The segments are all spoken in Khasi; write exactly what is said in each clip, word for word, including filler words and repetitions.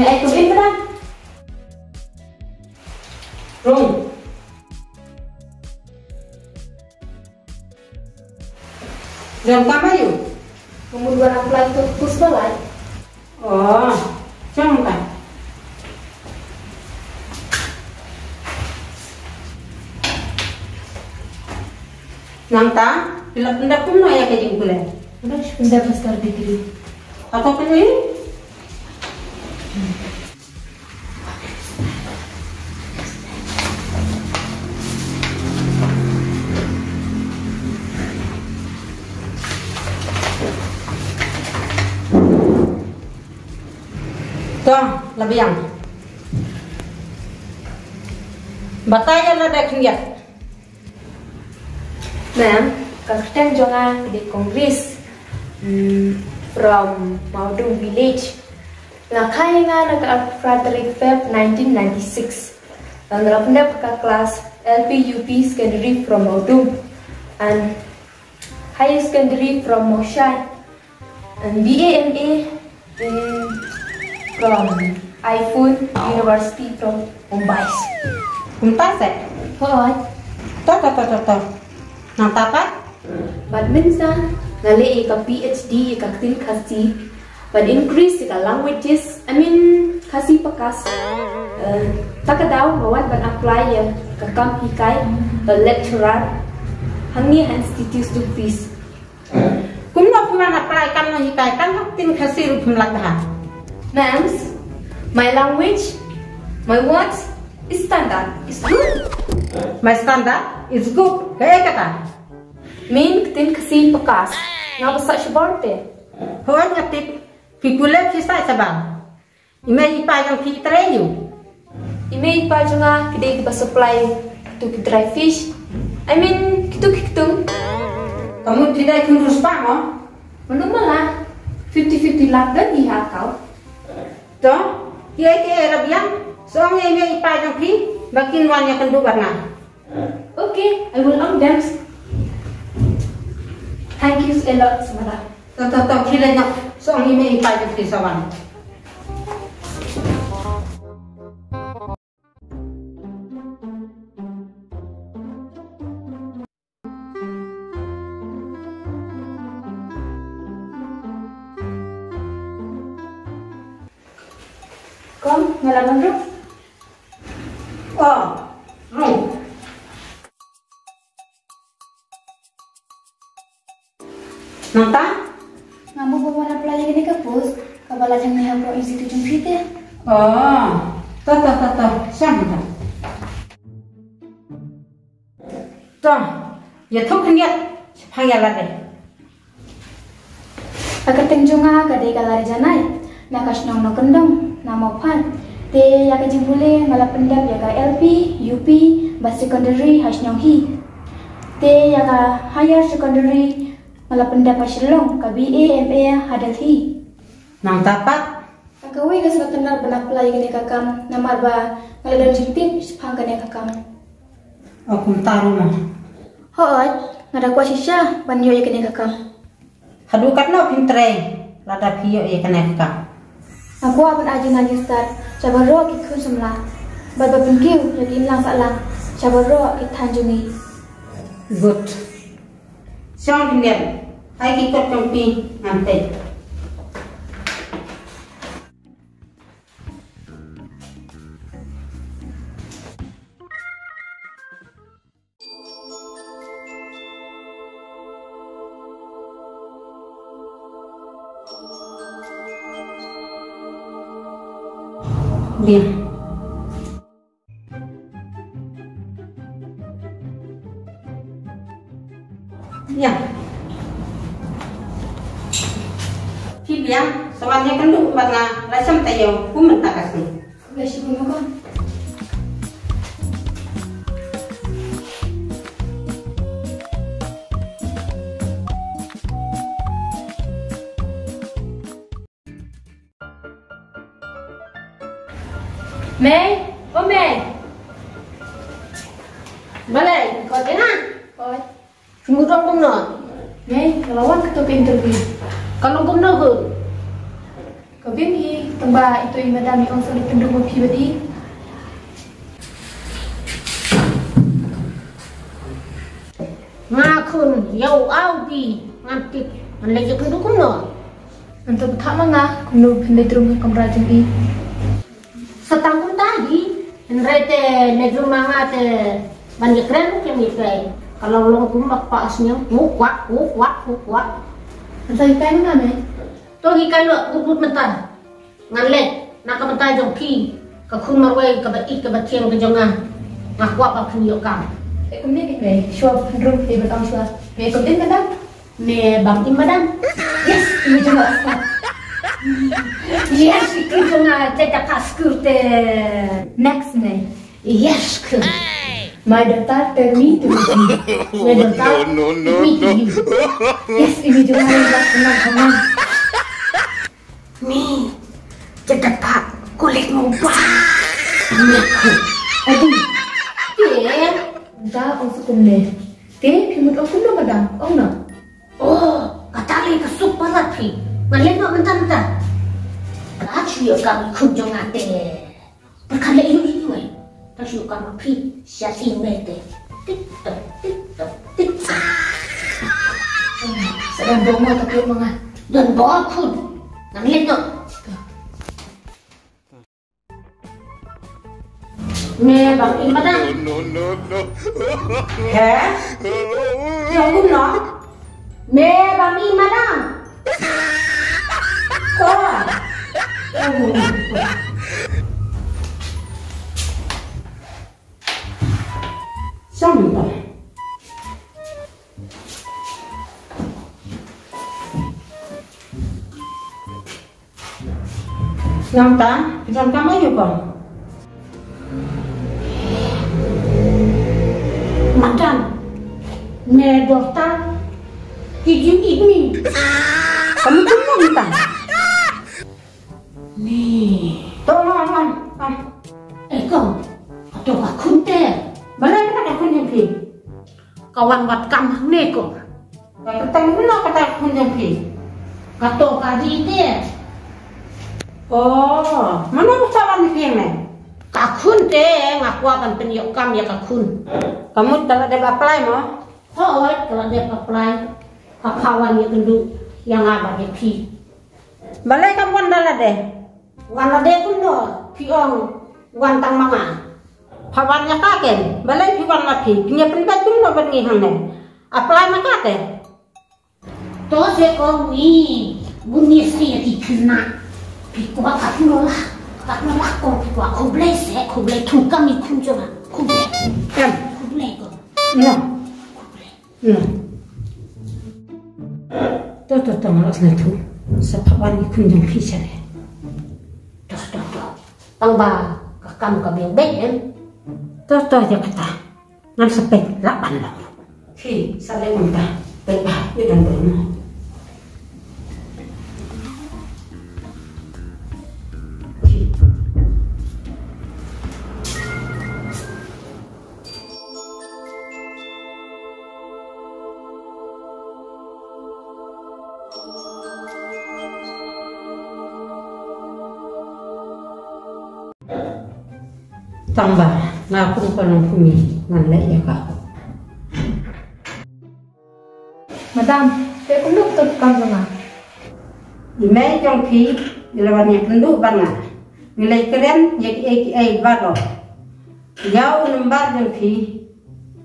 May I come in, madam? Rung. Jan kam ayu? Nga mut wan apply to post ba lai. Oh, jong ka. Nangta, phi la pyndep kumno ïa ka jingpule? Nga dang shu pyndep master degree. Hato phi To, la biang. Batai ïa lade khyndiat. Ma'am, ka kyrteng jong nga ka dei Kong Grace, mm, from Mawdum village. La kha ïa nga na ka phra tarik Feb nineteen ninety-six. Nga la pyndep ka klas L P, U P, secondary from Mawdum and higher secondary from Mawshai. And B A M A in, from Iphone University from Mumbai. Kumta se? Hooid. To, to, to, to, to. Nangta pat? Bad mynta nga leh ïa ka P H D ïa ka ktien Khasi. Bad increase ïa ka languages, I mean, Khasi Pakas. Eh, ta ka daw nga wan ban apply ïa ka kam hikai, ka lecturer hangne ha Institute of Peace. Kumno phi wan apply kam nonghikai tang ka ktien Khasi ruh phim lah bha? Ma'ams, my language, my words is standard, is good. My standard is good. Kaei kata? Mean ktien Khasi Pakas. Nga ba sah shabar te. Hooid nga tip. Phi pule phi sah shabar. I mei i pa jong phi trei ïa u? I mei i pa jong nga ki dei kiba supply to ki dry fish. I mean, kito ki ktung. Ka mut ki dei khynroo spah mo? Mano mala, fifty fifty lak don hi ha account. To, kiei kiei la biang, shu ong ïa i mei i pa jong phi ba kin wan ïakynduh bad nga. Okay, I will ong them. Thank you a lot, madam. To, to, to, khie leit noh. Shu ong ïa i mei i pa jong phi sa wan. Kong, nga la wan ruh. Oh, rung. Nangta? Nga mut ban wan apply ïa kane ka post kaba la jngai hapoh institute jong phi te. Oh, to, to, to, to. Shah nangta. To, ïathuh khyndiat shaphang ïa lade. Ka kyrteng jong nga ka dei ka Lari Janai, na ka shnong Nongkyndong, na Mawphad. Te ïa ka jingpule nga la pyndep ïa ka L P, U P bad secondary ha shnong hi. Te ïa ka higher secondary nga la pyndep ha Shillong, ka B A M A ha Delhi. Nangta pat? Ka kawei nga sngewtynnad ban apply ïa kane ka kam namar ba nga la don jingtip shaphang kane ka kam. O kumta ruh mo? Hooid, nga da kwah shisha ban ïoh ïa kane ka kam. Haduh katno phin trei lada phi ïoh ïa kane ka kam? Nga kwah ban ai jingstad sha baroh ki khun samla bad ban pynkiew ïa ki imlang sahlang sha baroh ki thaiñ jong ngi. Good. Shong khyndiat, ai ki kot jong phi ngan peit. Bien. Ïa. Phi biang, sa wan ïakynduh bad nga, la sham taïew, kum mynta ka sngi. Khublei shibun ma ko. Mei, o Mei. Balei, ko tena? Oi. Shu mudong kumno? Mei, ka la wan kato ka interview. Ka long kumno ko? Ka Bim hi, tang ba ito i madam i ong sa leit pynduh ma phi bad i. Nga khun, ïa u au phi, ngan tip, ngan leit ïa kynduh kumno. Ngan to bthah ma nga, kumno phin leit rung ha kamra jong i. Sa tang kumta hi, hynrei te leit rung ma nga te ban ïa kren ruh kim ïa pei. Ka long long kum ba kpa sniang, ku kwak, ku kwak, ku kwak. Ngan sa hikai ma nga me. To hikai lo, ut ut mynta. Ngan leit, na ka bynta jong phi, ka khun marwei kaba ïeit kaba thiang ka jong nga. Nga kwah ba phin ïoh kam. Eh, kumne bit me, shuwa pynrung phi ba tam shuwa. Me kumne madam. Me bam im madam. Yes, me jong nga. Yes, i khun jong nga, te ka ka skur te. Next me. Yes, khun. My daughter, tell me to me. My daughter, no, no, no, me to no. You. Yes, me jong nga, me jong nga. Mi, jada pat, kulit mo ba. Adi. Te, da ong sa kumne. Te, phi mut ong kumno madam, ong na. Oh, kata le ka suk palat phi. Ngan leh noh mynta mynta. Ka shu ïoh kam i khun jong nga te. Pyrkhat leh ïoh ïoh ïoh. Ta shu kam ma phi. Sha i mei te. Tik tok, tik tok, tik tok. Sa don bor mo ta phi ma nga. Don bor khun. Ngan leh noh. Me bam i madam. No, no, no, no. He? Ïa kumno? Me bam i madam. Ko. Song ba. Nangta, phi donkam aiu kong? Madan, me dohtar, ki jingit mi. Kamu kumno nangta? Ni. To, to, to, to. Eh, kong, kato ka khun te. Balei kata ka khun jong phi? Ka wan wad kam hangne ko. Ka kyrteng kumno kata ka khun jong phi? Kato ka ri te. Oh, mano ba sa wan ïa phi hangne? Ka khun te, nga kwah ban pynïoh kam ïa ka khun. Ka mut ka la dep apply mo? Hooid, ka la dep apply. Ka phah wan ïakynduh ïa nga bad ïa phi. Balei kam wan da lade? Wan lade kumno, phi ong wan tang ma nga. Pha wan ïa ka ken, balei phi wan ma phi, phi ïa pynbeit kumno bad ngi hangne. Apply ma ka te. To se ko ngi, bun ngi sa ïa ki khynnah. Phi kwah katno lah, katno lah ko phi kwah, khublei se, khublei thungkam i khun jong nga, khublei. Em. Khublei ko. No. Khublei. Hmm. To, to, to, nga la sngewthuh. Sa phah wan i khun jong phi sha re. To, to, to. Tang ba ka kam ka biang beit em. To, to, ïa kata. Ngan sa peit lah ban long. Phi, sa leh kumta. Peit ba, ïa don don. Phi. Tang ba nga kum ka nongkmie ngan leh ïa ka. Madam, phi kumno phi kam jong nga? I mei jong phi i la wan ïakynduh bad nga. Ngi la ïakren ïa kiei kiei baroh. Ïa u number jong phi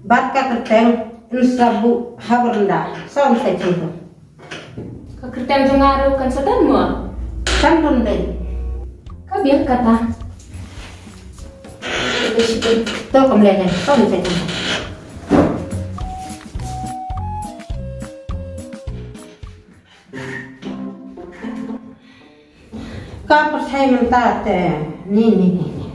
bad ka kyrteng yn sa buh ha baranda. Sa wan sa jong phi. Ka kyrteng jong nga ruh kan sa don mo? Kan don dei. Ka biang kata. To kam leh dei. Sa wan sa jong phi. Ka pyrthei mynta te ni ni ni ni.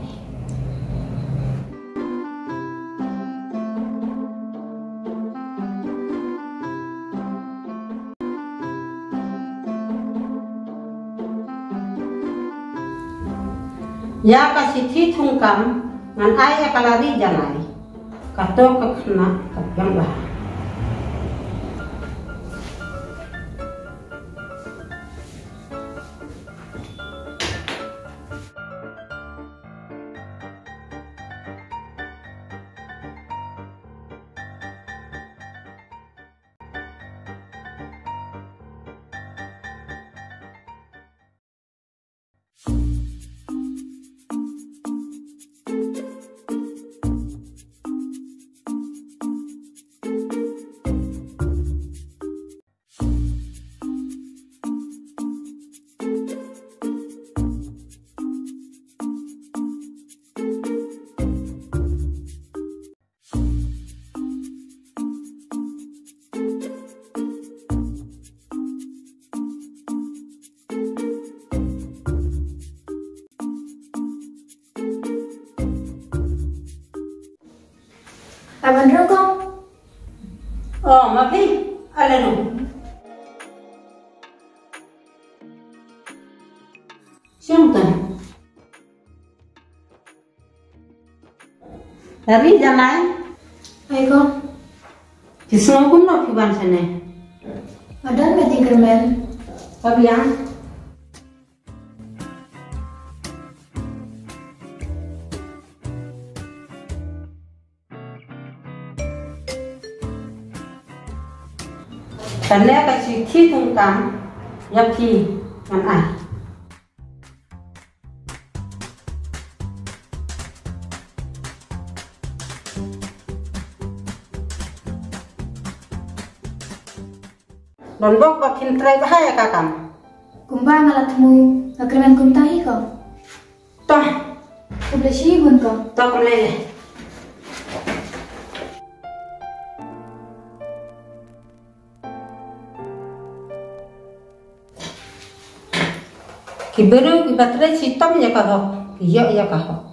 Ïa ka shithi thungkam ngan ai ïa ka la ri janai. Kato ka khynnah ka biang bha. Aban rokong. Oh, ma phi, ala no. Siang ta. Rabi, janai. Ai ko. Kisno kun no phi ban sene. Adan me tingkermen. Pabiang. Kane ka shi khi thung kam, ïa phi ngan ai. Don bok ba phin trei bha ïa ka kam. Kumba nga la thmu, nga kyrmen kumta hi ko. Tah. Khublei shibun ko. Tah, khublei. Ki briew kiba trei shitom ïa ka hok, ki ïoh ïa ka hok.